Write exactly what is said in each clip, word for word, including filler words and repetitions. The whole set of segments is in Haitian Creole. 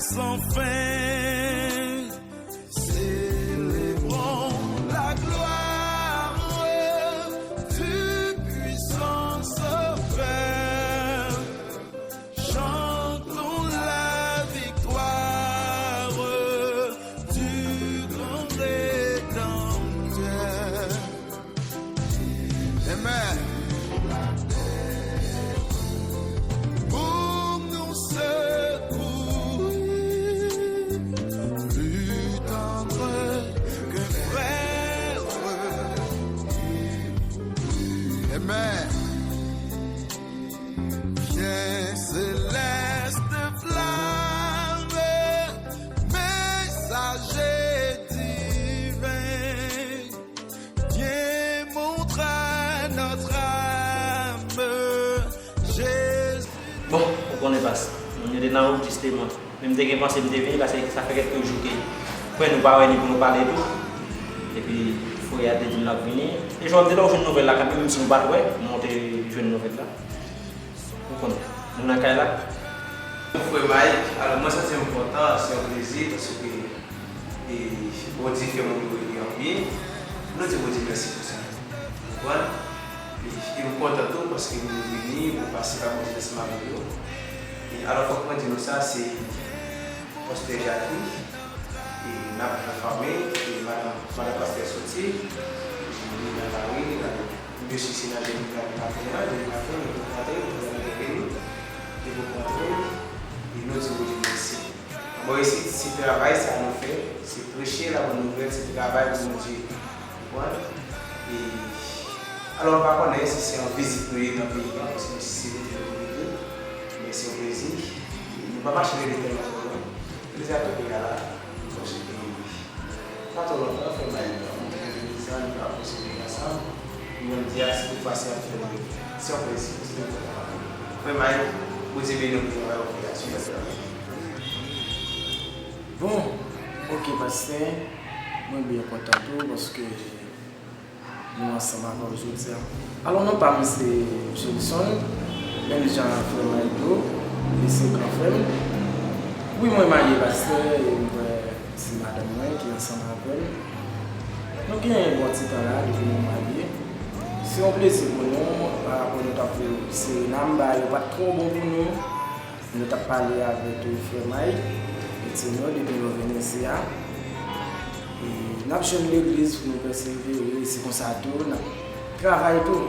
Sans fin. Célébrons la gloire du puissant Sauveur. Chantons la victoire du grand Rédempteur. Amen. Pour nous secourir, plus tendre qu'un frère. Amen. Viens, céleste flamme, messager divin. Viens, montre à notre âme Jésus. Bon, ou konnen pas. Moun yo te nan wout, jisteman. Men m te gen panse m te vini, paske sa fè kèk jou ke frè nou pa wè ni pou nou pale tou. Epi, frè a te di m l ap vini. E jan m te la, ou jwenn nouvèl la kanmenm, menm si nou pa t wè, men ou te jwenn nouvèl la. Ou konn, nou nan kay la. Mon frè Mike, alò, mwen santi m kontan, se yon plezi, paske, e, Bondye fè moun yo rele an byen. Nou di Bondye mèsi pou sa. Ou konprann? E, e m kontan tou, paske nou vini, nou pase pa Bondye ansanm avèk nou. E, alò, fòk mwen di nou sa, se pastè Jacques, e n ap nan fanmi, e madanm, madanm pastè soti, e nou nan lari, nou nan Mesye se nan de mil kat maten an, de mil kat, nou te kontre, nou te kontre, nou te kontre, e nou di Bondye mèsi. Anba isit, se travay sa nou fè, se preche la bòn nouvèl, se travay pou Bondye. Ou konprann? E, alò, m pa konnen si se yon vizit nou ye nan peyi a, paske se vizit nou ye, men se yon plezi. Nou pa mache rele tèlman twò lwen. Plezi a tou pou y a la, paske pa twò lontan, frè Mike, nou te gen de mizan, nou t ap konsome ansanm, nou menm di a, se tout fwa se ap fè nou. Se yon plezi, se yon plezi. Frè Mike, Bondye beni w pou travay w fè a sou lè sa. Bon, oke, pastè, mwen byen kontan tou, paske nou ansanm avè w jodi a. Alò, non pa m se Jolson, menm jan frè Mike tou, li se gran frè m. Wi, mwen marye, pastè, e m wè se madanm mwen ki ansanm avè m. Nou gen yon bon ti tan la depi nou marye. Se yon plezi pou nou, pa rapò nou t ap fè Serena, m ba yo pa t twò bon pou nou. Nou t ap pale avèk, e, frè Mike, e di nou depi nou vin isi a, e n ap jwenn legliz pou nou pèsevere, se konsa tou, n ap travay tou.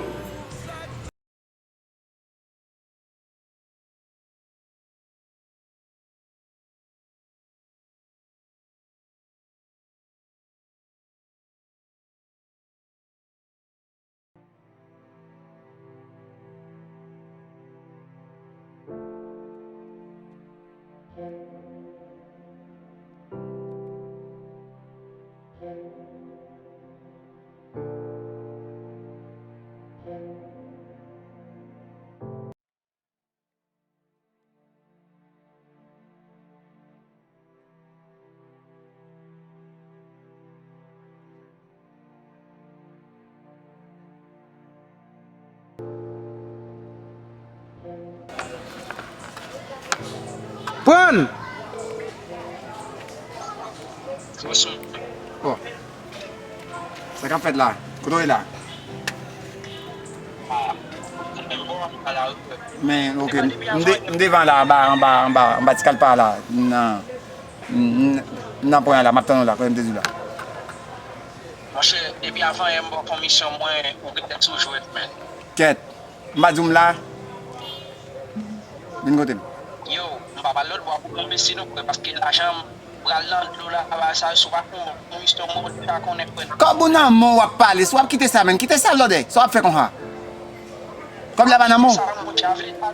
Pran! Bon. Sa k ap fèt la? Kote w ye la? Men, oke. M de-, m devan la, anba, anba, anba, anba ti kalpa la. Nan, nan, nan pwen an la, m ap tann ou la, kote m te di w la. Monchè, depi avan yè m ba w komisyon mwen, ou gen tèt sou jwèt, men. Kèt. M pa di w m la. Vin kote m. Yo, m pa pale lòt bò pou konvense nou, frè, paske lajan m pral nan dlo la, bagay sa yo, si w pa konvense m, ou pa konnen, frè. Kòb ou nan men w w ap pale, si w ap kite sa, men kite sa, blòdè, sa w ap fè konsa? Kòb la pa nan men w? Sa m konn javle, pa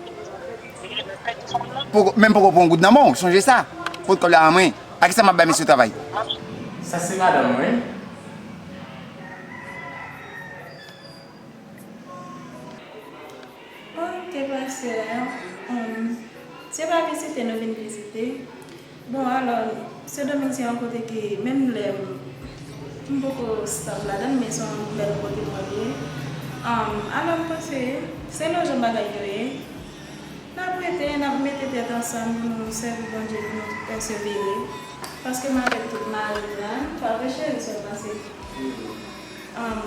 pou, menm poko pran yon goud nan men w, sonje sa. Pot kòb la ban mwen. A kisa m ap bay mesye travay? Sa se madanm mwen. Ok, pastè, um, se pa vizite nou vin vizite. Bon, alò, Sendomeng se yon kote ke menm lè m, m poko stab ladan l, men se yon bèl kote mwen ye. Um, alò, m panse, se nan jan bagay yo ye. N ap rete, n ap mete tèt ansanm pou nou sèvi Bondye, pou nou Severe. Paske m avèk tout mari m nan, pa vre cheri, sa w panse? Anm,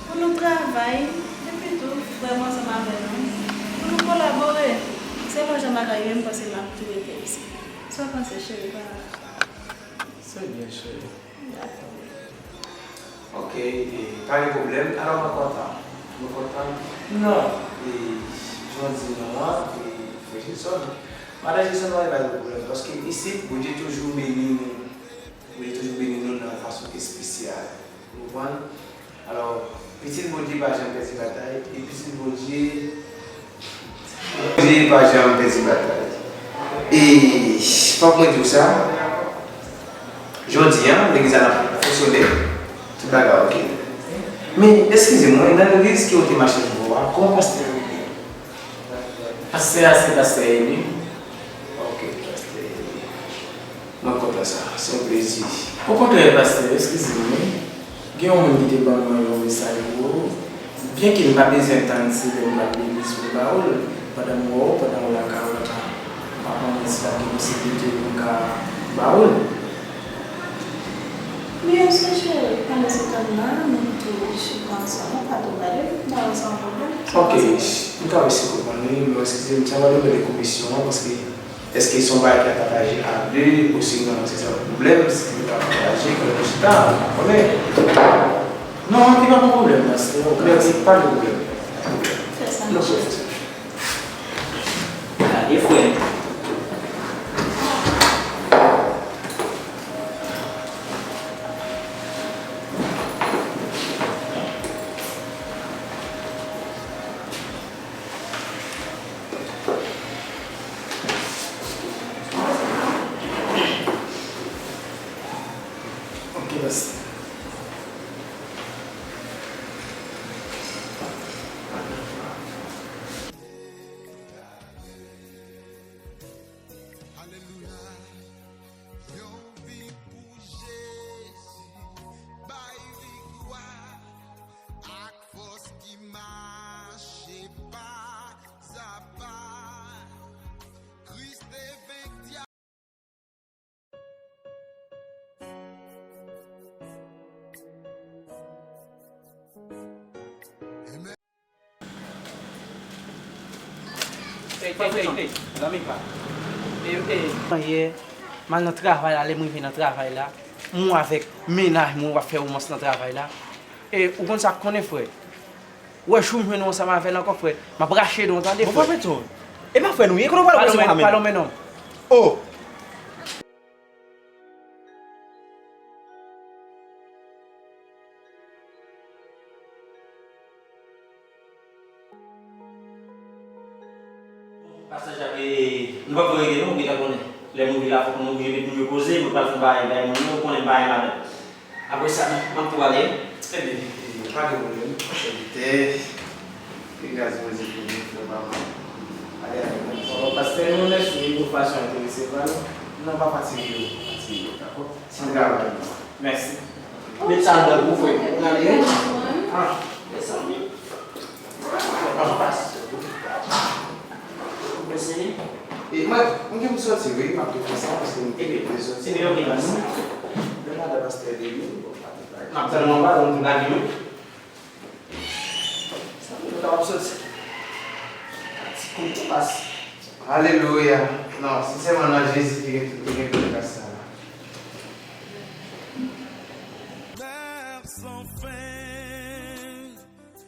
pou nou travay, epi tou, vrèman ansanm avè nou, pou nou kolabore. Se lè jan bagay yo ye, m panse m ap tou rete isit. Sa w panse, cheri, pa? Se byen, cheri. Dakò. Ok, e, pa gen pwoblèm. Alò, mwen kontan. Mwen kontan. Non, e, jan w di non an, e, frè Gilson. Madan Gilson, pa gen pwoblèm. Paske isit, Bondye toujou beni nou. Bondye toujou beni nou nan yon fason espesyal. Ou konprann? Alò, pitit Bondye pa janm pèdi batay, e pitit Bondye Bondye pa janm pèdi batay. E fòk mwen di w sa, jodi a, legliz la n ap fonksyone, tout bagay oke. Men, eskize mwen, nan legliz ke w te mache pou wè a, kòman pastè a rele? Pastè a se pastè Eli. Ok, pastè Eli. Mwen kontan sa, se yon plezi. Okontrè, pastè, eskize m wi. Gen yon moun ki te ban mwen yon mesaj pou ou. Byenke m pa bezwen tann se lè m pral legliz pou m ba ou l, pandan m wè w, pandan w lakay ou la, m pa konnen si t ap gen posiblite pou m ka ba ou l. Wi, se cheri, pandan se tan nan, nou tou chita ansanm, ou ka tou ba li, m pa wè sa yon pwoblèm. Ok, m ka resi konprann wi, men eskize m, sa va depann de komisyon an, paske Èske se yon bagay ki ap pataje a de, osinon se yon pwoblèm, si nou ta pataje, ke nou chita, nou pa konnen? Non, li pa gen pwoblèm, pastè, okenn. Mèsi, pa gen pwoblèm. Fè sa, nou chita. Gade, frè. Ok, pastè. Alelouya. Yon vi pou Jezi bay viktwa ak fòs ki mache pa a pa. Kris te venk dyab. Ey, ey, ey, ey, zanmi pa. Ey, ey. Yè, m al nan travay la, lè m rive nan travay la, m wè avèk mennaj mwen, w ap fè womans nan travay la. E ou konn sa k konnen, frè? Ou wè, jou m jwenn ou ansanm avè l ankò, frè, m ap rache dan w, tande, frè. Bon, pa fè tou. E pa frè nou ye, kote w pral wè sou mwen menm? Pale w men non. Oh! Pastè Jak, e, nou p ap rete non, ou gentan konnen. Lè m rive la, fòk mwen oblije met moun yo poze, mwen pral fè yon bagay bay moun yo, ou konnen m pa renmen ladan. Apre sa, m ap tou ale. Ebyen, e, pa gen pwoblèm, chèvitè. Ke gras Bondye kouvri w, frè pa m. Ale, ale, ale. Bon, pastè, nou lèse wi pou fason enterese pa nou. Non, pa fatige w, pa fatige w, dakò? An travay. Mèsi. Met sa anndan pou ou, frè. N ale wi. Ah, mezanmi. Anfas. Mèsi. E mwen, mwen gen pou soti wi, m ap tou fè sa, paske m te gen pou soti. Ebyen, ok, mèsi. Lè madan pastè vini, bon, pa te bay. M ap tann ou anba, ou tou lage wi. Sa vle di w kapab soti. Ti kou tou pas. Alelouya. Non, sensèman nan Jezi ki gen tout, ki gen tout gras sa. Vers enfin,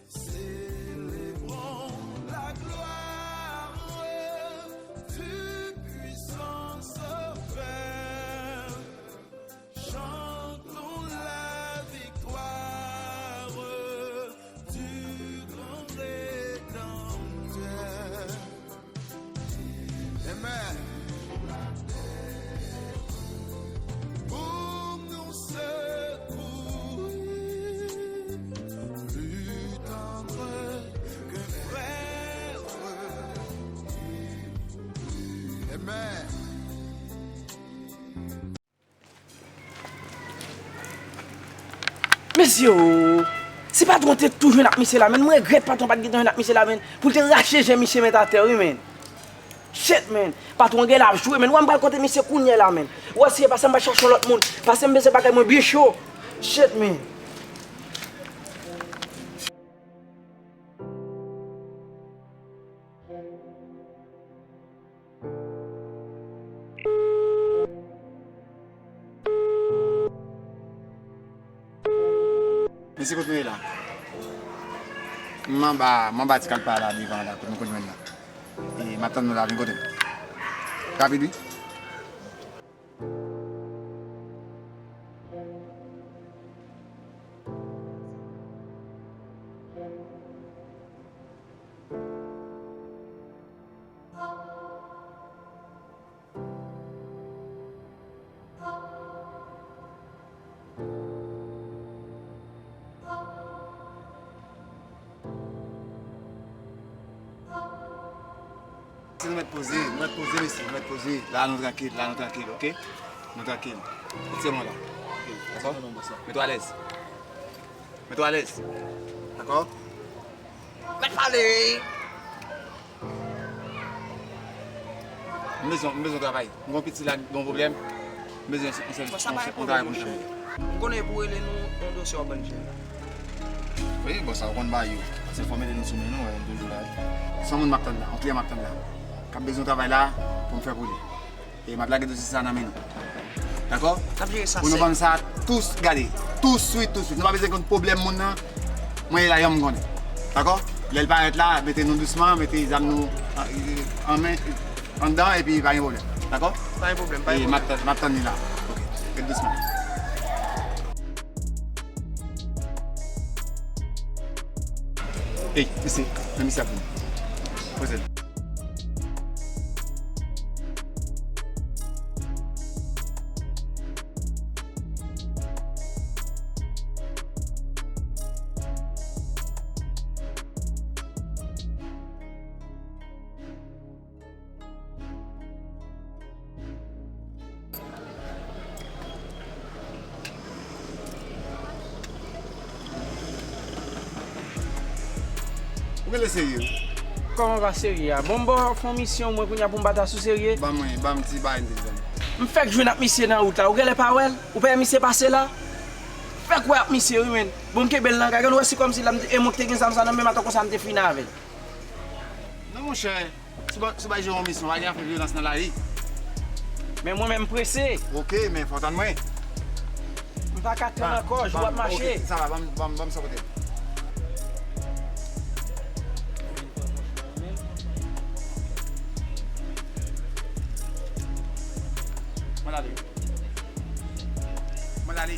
célébrons la gloire du puissant Sauveur. Chantons la victoire du grand Rédempteur. Amen. Pour nous secourir, plus tendre qu'un frère. Amen. Mesye o! Si patwon te tou jwenn ak misye la, menn, mwen regrèt patwon pa t gentan jwenn ak misye la, menn, pou l te rache je misye met atè, wi, menn. Shit, man. Patwon gen la ap jwe, man. Wè m pral kote misye kounye a la, man. Wè si e pase m pa chache yon lòt moun. Pase m bezwen bagay mwen byen cho. Shit, man. Mesye, kote nou ye la? M anba, m anba ti kalpa la devan la, kote nou konn jwenn la. E m ap tann nou la, vin kote m. Rapid, wi. Si nou mèt poze, nou mèt poze, mesye, nou mèt poze. La, nou trankil, la, nou trankil, oke? Nou trankil. Retire men w la. Dakò? Mete w alèz. Mete w alèz. Dakò? Mèt pale! M bezwen, m bezwen travay. M gon piti la, m gon pwoblèm. M bezwen yon sèvis, yon travay pou m fè. M konnen pou rele nou yon dosye w ap bann jèn la. Wi, bon, sa w konn ba yo. Se fò mete nou sou men nou, wè, m toujou la. Se yon moun m ap tann la, yon kliyan m ap tann la. K ap bezwen travay la pou m fè pou li. E m ap lage dosye sa nan men nou. Dakò? N ap jere sa. Pou nou bann sa, tous, gade. Touswit, touswit. Nou pa bezwen konn pwoblèm moun nan. Mwen ye la, yon m konnen. Dakò? Lè l parèt la, mete nou dousman, mete zam nou an, an men, anndan, epi pa gen pwoblèm. Dakò? Pa gen pwoblèm, pa gen pwoblèm. E m ap tann, m ap tann li la. Oke. Ret dousman. Ey, mesye, men misye ap vini. Poze l. Ou genlè serye wi. Kòman pa serye a? Bon, m ba w fè yon misyon, mwen, kounye a pou m pa ta sou serye. Ban mwen, ban m ti bagay m te di w. M fèk jwenn ak misye nan wout la. Ou genlè pa wè l? Ou pa wè misye pase la? Fèk wè ak misye, wi, men. Bon, m kenbe l nan kay. Ou wè, se kòmsi la, m te, e mwen ki te gen zam sa nan men m, atò konsa m te fini avè l. Non, monchè. Si w pa, si w pa jere yon misyon, pa gen afè vyolans nan lari. Men mwen menm m prese. Oke, men fò w tann mwen. M pa ka tann ankò, jou ap mache. Oke, sa va, ban m, ban m, ban m sa kote. Mwen ale. Mwen ale.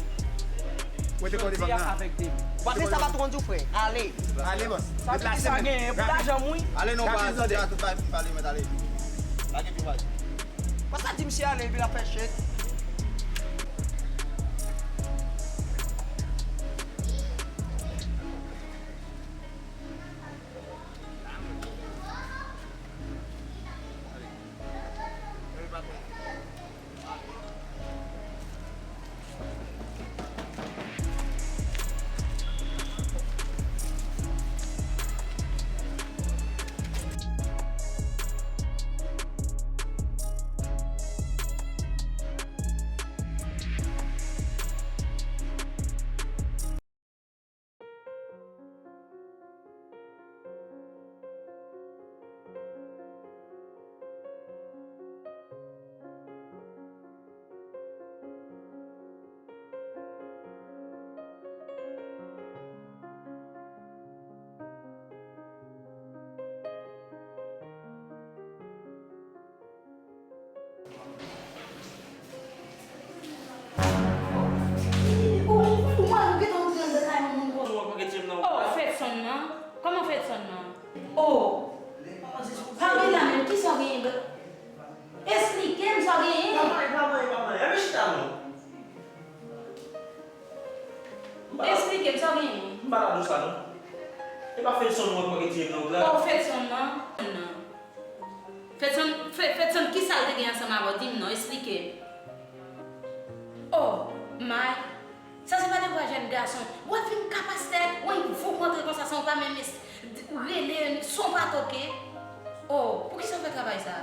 Ou te kòde bank nan. Ou pa fè sa, patwon di w, frè. Ale. Ale, bòs. Sa vle di sa genyen pou lajan m, wi. Ale non, pa di a tout bagay fin pale, mèt ale. Lage pi pale. Konsa di misye ale, epi l ap fè chèk. Oh, Fedson nan? Kòman Fedson nan? Oh, pa gen la menm, kisa w genyen? Esplike m sa w genyen. Pa manyen, pa manyen, pa manyen. Ann chita non. Esplike m sa w genyen. M pa la pou sa non. E pa Fedson mwen kwè ki tiye m nan wout la. Oh, Fedson nan? Non. Fedson, Fe-, Fedson, kisa l te gen ansanm avè w? Di m non, esplike m. Oh, may. Sa se pa devwa jèn gason. W ap vin ka pastè, w ap vouk rantre konsa san w pa menm es-, rele, son pa toke. Oh, poukisa w fè travay sa a?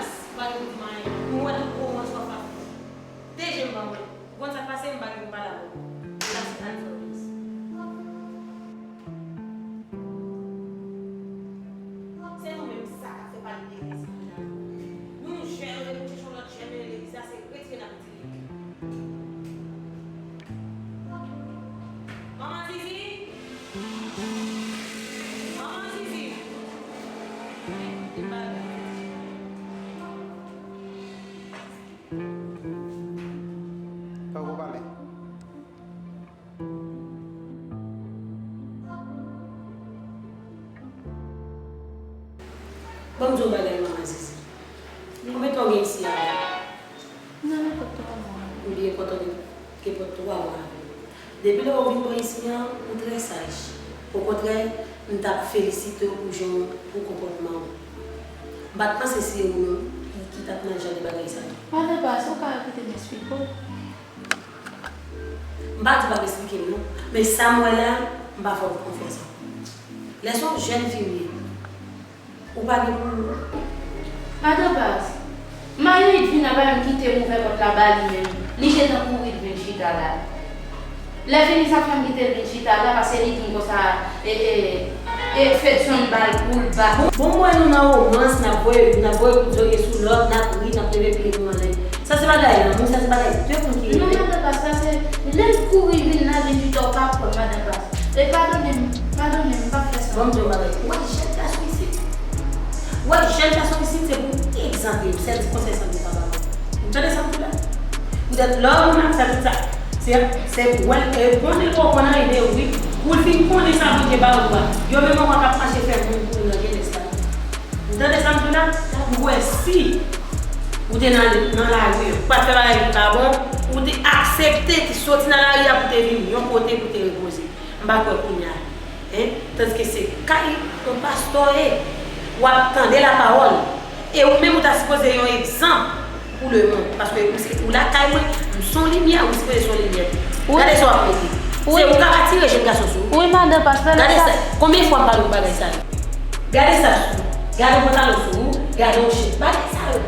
Matyas, m pa gen pou di m anyen. M wè tout gwo mantè w ap fè. De je m ban mwen. Ou konn sa k pase, m pa gen pou pale avè w. Matyas, al fè w plis. Se nou menm sa k ap fè pale legliz kounya. Yon jèn rele pou chèche yon lòt jèn rele legliz la, se retire n ap retire. Manman Zizi! Manman Zizi! Li pa la. Poko pale. Mwen di w bagay, manman Zizi. Konbyen tan w gen isi a? Nan nenpòt twa mwa. Ou gen pòt, ou gen pòt twa mwa avè m. Depi lè w vin bò isi a, ou trè saj. Okontrè, m t ap felisite w pou jan w, pou konpòtman w. M pa t panse se ou menm ki, ki t ap nan jan de bagay sa yo. Madan Bas, ou ka kite m eksplike w? M pa di w pa eksplike m non, men sa m wè la, m pa fè w konfyans ankò. Lè se yon jèn fi w ye, ou pa gen pou... Madan Bas, Mayrit vin la, pa menm kite m ouvè pòt la ba li menm. Li gentan kouri vin chita la. Lè fini sa, fè m kite l vin chita la, paske li di m konsa, e, e, e Fedson ba l pou l ba. Bon, bon, m wè nou nan womans, n ap voye, n ap voye kout zòrye sou lòt, n ap ri, n ap leve pye nou anlè. Sa se bagay lanmou, sa se bagay de moun ki rele. Non, madan Bas, sa se lè l kouri vin la, vin chita, ou pa konprann, madan Bas. E padone m, padone m, m p ap fè sa. Bon, m di w bagay. Ou wè jèn gason isit? Ou wè jèn gason isit, se pou egzanp yo, sèl ti konsèy sa m te ka ba w. Ou tande sa m di w la? Poutèt lè yon moun ap fè tout sa, se, se pou wè l, e konnen l poko konn anyen de ou wi. Pou l fin konnen sa Bondye ba ou a, yo menm ankò k ap mache fè moun kouri nan jenès la. Ou tande sa m di w la? Ou wè si ou te nan, nan lari an, ou pa t fè bagay ki pa bon, ou te aksepte ki soti nan lari a pou te vin yon kote pou te repoze. M pa kwè kounye a. Hein? Tandiske se kay yon pastè w ye, w ap tande lapawòl. E ou menm ou ta sipoze yon egzanp pou lemonn. Paske ou se, ou lakay mwen, m se yon limyè, ou sipoze se yon limyè tou. Wi. Gade sa w ap mete. Wi. Se ou k ap atire jèn gason sou ou. Wi, madan pastè, gade sa. Konbyen fwa m pale w bagay sa yo? Gade sa sou ou. Gade yon pantalon sou ou. Gade yon chèn. Bagay sa yo.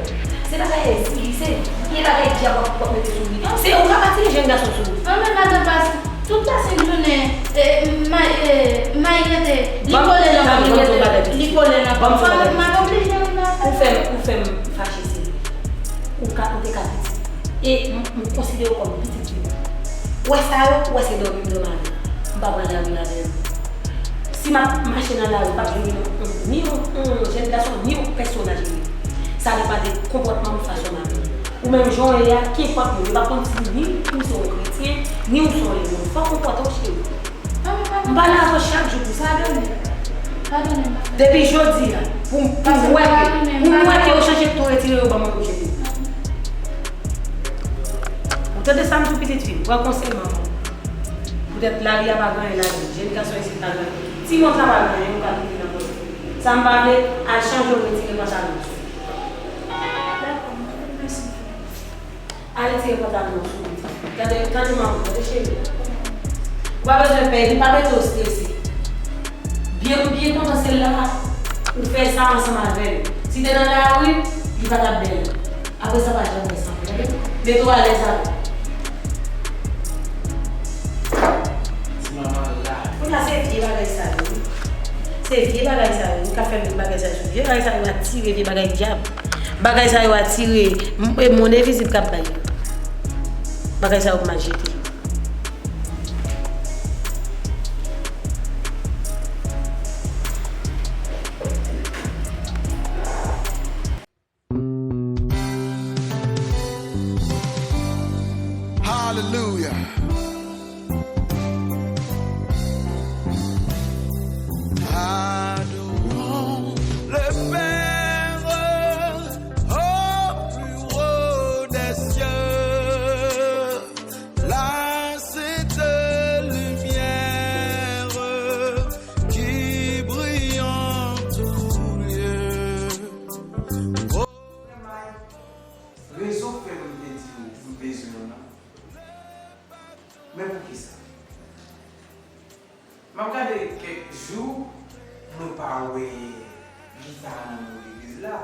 Se bagay ezili, se vye bagay dyab w ap, w ap mete sou li. Se ou k ap atire jèn gason sou ou. An men madan pastè, tout la senn jounen, e, may, e, may rete, li kole nan kòm, li rete, li kole nan kòm. M ap oblije nan afè. Ou fè m, ou fè m fache, se vre. Ou ka, ou te ka pitit. E m, m konsidere w kòm pitit li. Ou wè sa yo, ou wè se dòmi m dòmi avè w. M pa pran lari avè l. Si m ap mache nan lari, m p ap jwenn yon, yon, ni yon, yon jèn gason, ni yon pèsonaj ere. Sa depann de konpòtman m, fason m abiye. Ou menm jan w ye a, kenpòt moun, yo p ap konn si ni ou se yon kretyen, ni ou se yon lemonn. Fò w konpòte w, cheri. M pale avè w chak jou pou sa. Depi jodi a, pou m, pou m wè ke, pou m wè ke yo chanje ton, retire yo ban mwen pou jete. Ou tande sa m di w, pitit fi m? Pran konsèy manman w. Poutèt lari a pa gen anyen ladan l. Jèn gason isit pa gen anyen. Timoun sa pa gen anyen, ou ka kite nan kò l. Sa m pa vle, al chanje w, retire pantalon w sou ou. Dakò, mèsi. Al retire pantalon w sou ou, pitit fi. Tande, tande manman, tande cheri. Ou pa bezwen pè, li pa mete w strese. Byen, byen kontan se la ou fè sa ansanm avè l. Si te nan lari, li pa t ap bèl. Apre sa, pa janm wè sa ankò, tande? Mete w alèz avè l. Ti manman la. Kounye a, se vye bagay sa yo, wi. Se vye bagay sa yo, wi, k ap fè m met bagay sa yo sou. Vye bagay sa yo atire vye bagay dyab. Bagay sa yo atire, m, e, monn envizib k ap bay yo. Bagay sa yo pou m al jete. Hallelujah. Adorons le Père au plus haut des cieux. La sainte lumière qui brille en tout lieu. Rezon k fè m te di w m bezwen w nan. Men poukisa? M ap gade kèk jou, mwen pa wè gita nan men w legliz la.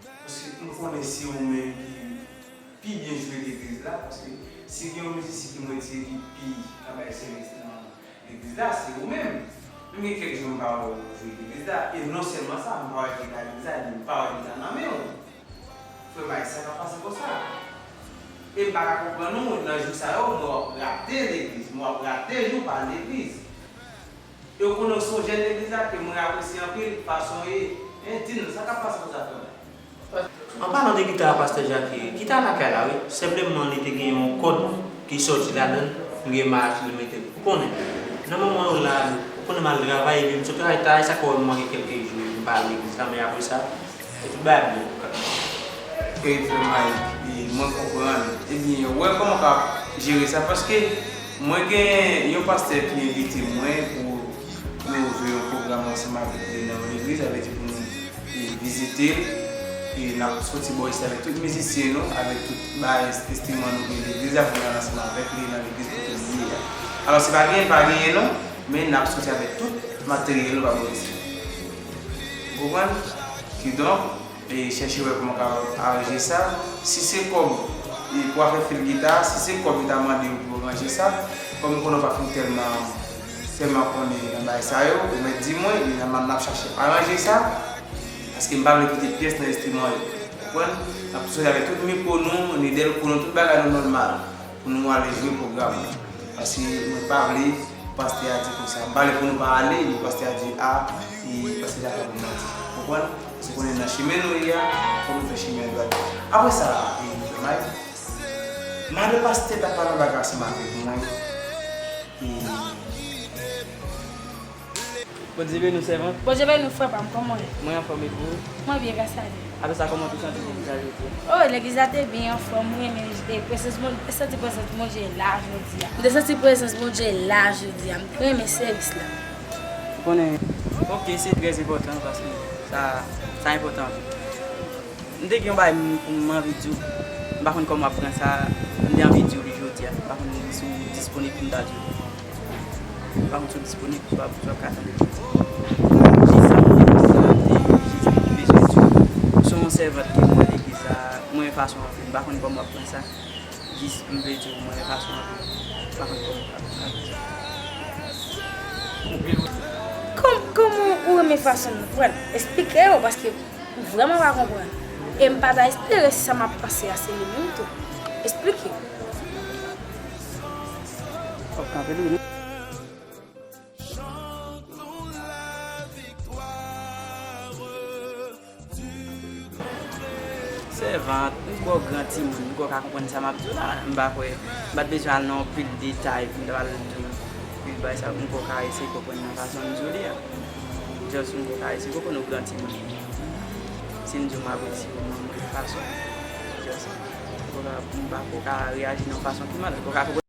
Paske m konnen se ou menm ki pi byen jwe legliz la, paske si gen yon mizisyen ki mwen tire ki pi ka bay sèvis nan legliz la, se ou menm. Men gen kèk jou m pa wè w jwe legliz la, e non sèlman sa, m pa wè gita legliz la, epi m pa wè gita nan men w. Frè m, sa ka pase konsa. E m pa ka konprann ou, nan jou sa yo, mwen w ap rate legliz, mwen w ap rate jou pa al legliz. E w konnen w se yon jèn legliz la ke mwen apresye anpil fason w ye. Hein, di nou, sa k ap pase konsa, frè m? An palan de gita a, pastè Jacques, gita lakay la, wi. Senpleman, li te gen yon kòd ki sòti ladan l, m gen mache li mete l. Ou konnen, nan moman yo la, ou konnen m al travay, epi m sot travay ta, e sa k fè w wè m manke kèlke jou. M pa al legliz la, men apre sa, e tout bagay ap byen. Ey, frè Mike, e mwen konprann. Ebyen, wè kòman w ka jere sa, paske mwen gen yon pastè ki envite mwen pou nou jwe yon pwogram ansanm avèk li nan yon legliz, sa vle di pou nou e vizite l, e n ap soti bò isit avèk tout mizisyen nou, avèk tout bagay, enstriman nou gen legliz la, pou n al ansanm avèk li nan legliz kote nou ye a. Alò, si pa genyen, pa genyen non, men n ap soti avèk tout materyèl nou pa bò isit. Ou konprann? Kidonk, e chèche wè kòman w ka aranje sa. Si se kòb, e pou afè fil gita, si se kòb yo ta mande w pou aranje sa, kòm m konnen w pa fin tèlman, tèlman konnen nan bagay sa yo, ou mèt di mwen, e n ap, n ap chache aranje sa, paske m pa vle kite pyès nan enstriman yo. Ou konprann? N ap soti avèk tout mikwo nou, ni dèlko nou, tout bagay nou nòmal pou nou ale jwe pwogram nan. Paske mwen pa vle pastè a di konsa. M pa vle pou nou pa ale, men pastè a di a, e pastè a fè pou manti. Ou konprann? Paske konnen nan chemen nou ye a, fòk nou fè chemen an dwat. Apre sa, e, Mike, madan pastè t ap pale yon bagay ansanm avèk mwen. E, Bondye beni w, sèvant. Bondye beni w, frè pa m, kòman w ye? Mwen anfòm, e ou? Mwen byen, gras a Dye. Apre sa, kòman w te santi legliz la jodi a? O, legliz la te byen anfòm, mwen renmen, e, prezans Bondye, m te santi prezans Bondye la jodi a. M te santi prezans Bondye la jodi a, m te renmen sèvis la. Ou konnen, ok, se trè enpòtan, paske sa, sa enpòtan anpil. M te gen yon bagay m, pou m anvi di w. M pa konn kòman w ap pran sa. M te anvi di w li jodi a. M pa konn si w disponib pou m ta di w. M pa konn si w disponib pou w ap, pou w ap ka tande jodi a. Jis sa m te, jis bezwen di w. Se yon sèvant ke mwen legliz la. Mwen renmen fason w anvi. M pa konn kòman w ap pran sa. Jis m vle di w mwen renmen fason w anvi. M pa konn kòman w ap pran sa. Kòm-, kòman ou renmen fason m pran? Esplike yo, paske m vrèman pa konprann. E m pa ta espere si sa m ap panse a se li menm tou. Esplike. W ap kanpe tou wi. Sèvant, m twò gran timoun, m kwè w ka konprann sa m ap di w la. M pa kwè, m pa t bezwen al nan yon pil detay pou m ta pral di w pil bagay sa, m kwè w ka eseye konprann nan fason m di w li a. Just m kwè w ka eseye konprann ou gran timoun. Si m di w m apresye w nan yon fason, just, m kwè w ka, m pa kwè w ka reyaji nan yon fason ki mal, m kwè w ka konprann.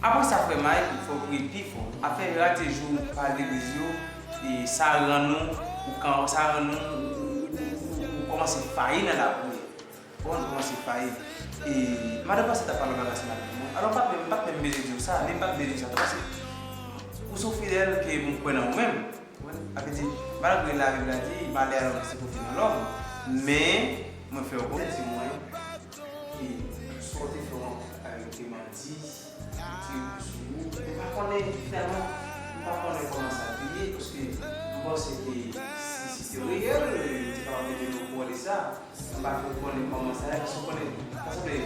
Apre sa, frè Mike, fò w priye pi fò. Afè rate jou pa legliz yo, e sa rann ou, ou kan, sa rann ou, ou, ou, ou, ou, ou kòmanse fayi nan lapriyè. Bon, nou kòmanse fayi. E madan pastè t ap pale yon bagay ansanm avèk mwen. Alò, m pa t menm, m pa t menm bezwen di w sa, ni m pa t bezwen di w sa tou, paske ou se yon fidèl ke m kwè nan ou menm. Ou konprann? Sa vle di, malgre Labib la di, malè a lòm ki se konfye nan lòm, men mwen fè w konnen, di mwen, e sa w te fè w avèk te manti. Ti sou ou. M pa konnen, finalman, m pa konnen kòman sa te ye, paske m panse ke si, si se te reyèl, li te kapab mete nou okouran de sa. M pa twò konnen kòman sa ye, paske w konnen, sa sanble, e,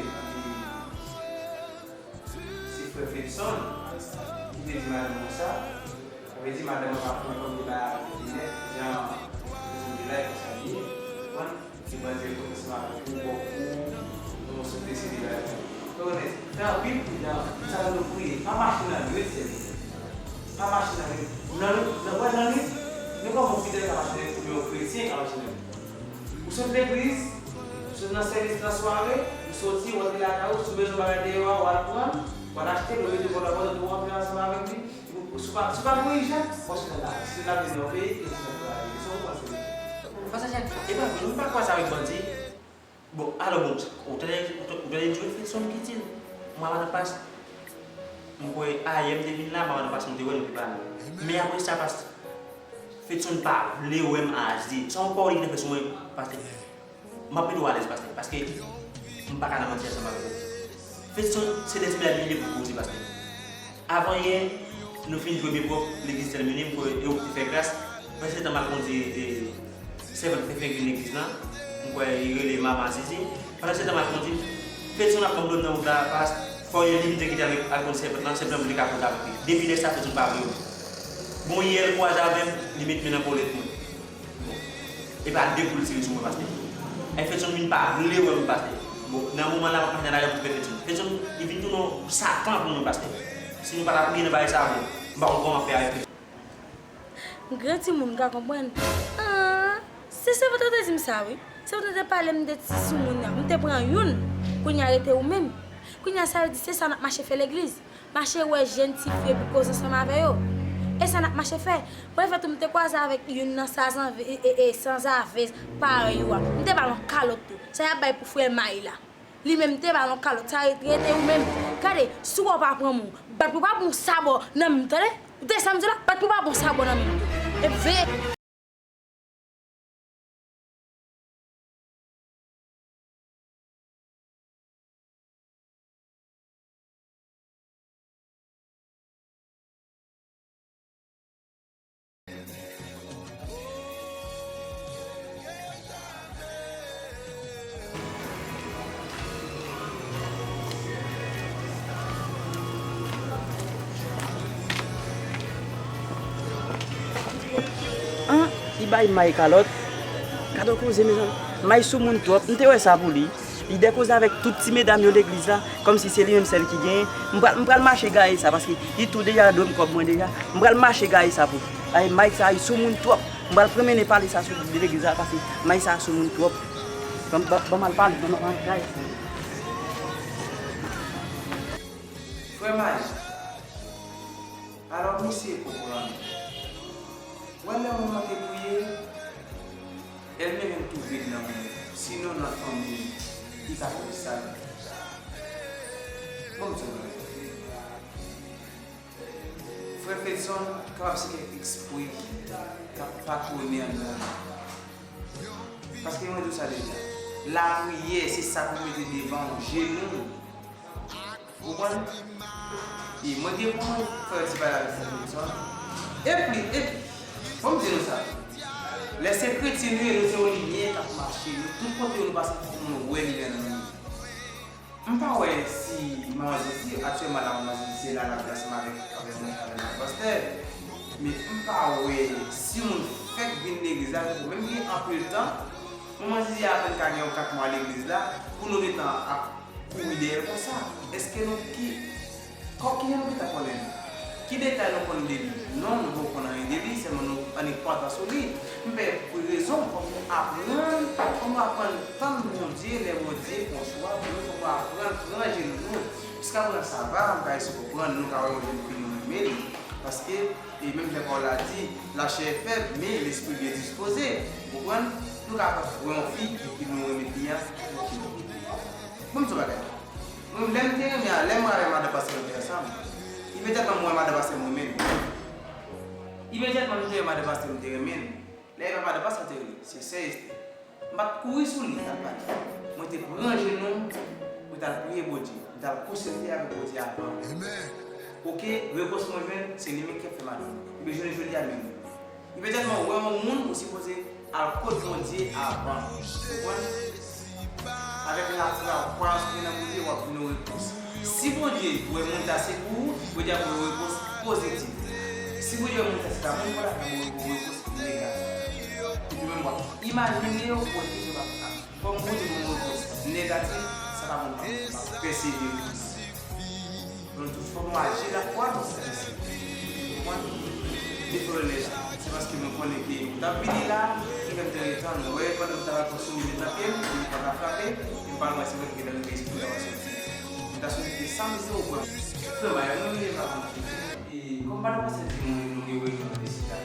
se frè Fredson ki te di madanm mwen sa. Sa vle di, madanm mwen pa konnen kòm li bay avèk li nèt, jan Fredson te la, e konsa li ye. Ou konprann? Li mande pou ansanm avèk ou, bò kou, nou sou deside la. Fè onèt, fè anpil pridan, sa nou priye, pa mache nan nwit, sèvitè. Pa mache nan nwit. Nan nwit, nan, wè, nan nwit, nou pa yon fidèl ka mache nan nwit, oubyen yon kretyen ka mache nan nwit. Ou sot legliz, ou sot nan sèvis, nan sware, ou soti, ou antre lakay ou, si w bezwen bagay deyò a, ou al pran, ou al achte l, ou mete bò nan pòch ou, ou antre ansanm avèk li. Si w pa, si w pa mouri jèn, w ap sot nan lari. Si w ap vin nan peyi, e si w ap travay. Sa w panse? Pastè Jack, e pa vre, m pa kwè sa avèk bandi. Bon, alò, bon, ou tande, ou tande, ou tande di Fredson ki di l? Mwen, madan pas, m kwè, ayè m te vin la, mwen, madan pas, m te wè nou te pale. Men apre sa, pas, Fredson pa vle wè m aze. Sa yon pawòl ki te fè sou mwen, pastè. M ap mete w alèz, pastè, paske m pa ka nan manti ansanm avèk ou. Fredson, se lespri a li ye pou koze, pastè. Avan yè, nou fin jwe bebòp, legliz tèmine, m kwè e ou ki te fè gras. Pandan se tan m al kondi, e, sèvant ki te fè vin legliz lan, m kwè li rele Mama Zizi. Pandan se tan m al kondi, Fredson ap ban m dlo nan wout la, pas, fò e li m te kite al, al kondi sèvant lan, sèvant lan pou li ka koze avèk li. Depi lè sa, Fredson pa vle wè m. Bon, yè l kwaze avè m, li met men nan kolèt mwen. Bon. Epa de kou l tire sou mwen, pastè. Fredson vin pa vle wè m, pastè. Bon, nan moman la, m ap mache nan lari, m ap twouve Fedson. Fedson, li vin tounen yon satan pou mwen, pastè. Si nou pa ta priye nan bagay sa, bon, m pa konn kòman fè avèk Fedson. Gran timoun ka konprann. Ah, se sèvant lan te di m sa, wi. Sèvant lan te pale m de ti soumoun nan. M te pran youn. Kounye a rete ou menm. Kounye a sa vle di se sa n ap mache fè legliz. Mache wè jèn ti fi epi koze ansanm avè yo. E sa n ap mache fè. Premye fwa tou m te kwaze avèk youn nan sa zanve, e, e, e, sanzave parèy ou a. M te ba l yon kalòt tou. Sa y ap bay pou frè May la. Li menm te ba l yon kalòt, sa rete ou menm. Gade, si w pa pran m, bat pou pa bon sabò nan men m, tande? Ou tande sa m di la? Bat pou pa bon sabò nan men m tou. E veye. An, li bay May kalòt. Gade yon koze, mezanmi. May soumoun twòp. M te wè sa pou li. Li dekoze avèk tout ti medam yo legliz la, kòmsi se li menm sèl ki genyen. M pral, m pral mache gaye sa, paske li tou deja dwe m kòb mwen deja. M pral mache gaye sa pou li. Ay, May sa, li soumoun twòp. M pral pran mennen pale sa sou legliz la, paske May sa soumoun twòp. Ban, ban, ban m al pale, ban m al gaye sa. Frè May, alò misye konprann. Wè lè moun nan te priye, Èl mèt menm tou vin nan men l, sinon nan fanmi li, li ka fè sal. Bon, m di w yon bagay. Frè Fedson kapab se kèk espri k ap patwone anndan nou. Paske mwen di w sa deja, lapriyè se sa pou mete devan w, jenou. Ou konprann? E mwen gen pou mwen fè yon ti pale avèk Frè Fedson. Epi, epi, fò m di nou sa. Lè se kretyen nou ye, nou se yon limyè k ap mache. Nou tout kote nou pase, fòk moun wè limyè nan nou. M pa wè si manman Zizi, aktyèlman la, manman Zizi se la l ap ansanm avèk, avèk mwen, avèk mwen pastè. Men m pa wè si moun fèk vin legliz la, menm gen anpil tan, manman Zizi apèn ka gen yon kat mwa legliz la, pou nou gentan ap kouri dèyè l konsa. Èske nou ki, kò, kijan nou gentan konnen li? Ki detay nou konn de li? Non, nou poko konn anyen de li, sèlman nou annik kontan sou li. M pè pou rezon, fòk nou aprann, fòk nou aprann tann Bondye, lè Bondye pran chwa pou nou, fòk nou aprann pran jenou nou. Jiskaprezan sa va, m ka eseye konprann, nou ka wè yon jèn fi nou renmen li. Paske, e menm jan pawòl la di, la chair est faible, mais l'esprit bien disposé. Ou konprann? Nou ka wè yon fi, epi nou renmen fi a, bon, m di w bagay. Mwen, lè m te renmen, lè mwen avèk madan pastè nou te ansanm, imedyatman mwen wè madan pastè m renmen l. Imedyatman m te wè madan pastè m te renmen l. Lè e pa madan pastè te rele, se sè Estè. M pa t kouri sou li, m t al pale. Mwen te pran jenou m, mwen t al priye Bondye. M t al konsilte avèk Bondye avan. Oke, repons mwen jwenn, se li menm ki ap fè madanm. Ebyen, jounen jodi a, li menm. Imedyatman w wè yon moun, ou sipoze al kot Bondye avan. Ou konprann? Avèk lafwa, kwayans ou gen nan Bondye, w ap jwenn yon repons. Si Bondye wè moun sa se pou ou, Bondye ap ba w yon repons pozitif. Si Bondye wè moun sa se pa moun pou l, l ap ba w yon repons negatif. Epi menm w ap imajine w pou wè kisa w ap fè. Kòm Bondye ba w yon repons negatif, sa pa bon, pa bon, pa bon. Pèsevere. Nou tout fòk nou aji lafwa nou. Konprann? Depi lè la, se paske mwen konnen ke ou t ap vini la, ki fè m te ret tann ou. Wè, pandan m t ap al pran souri nan pye m, pou m pa ka frape, m pa wè se mwen ki te rive isit pou m ta pral soti. M ta soti te san mil ewo pran. Frè May, mwen vini pa konn ki. E kòm pa ta panse di mwen nou gen reyinyon nan isi la.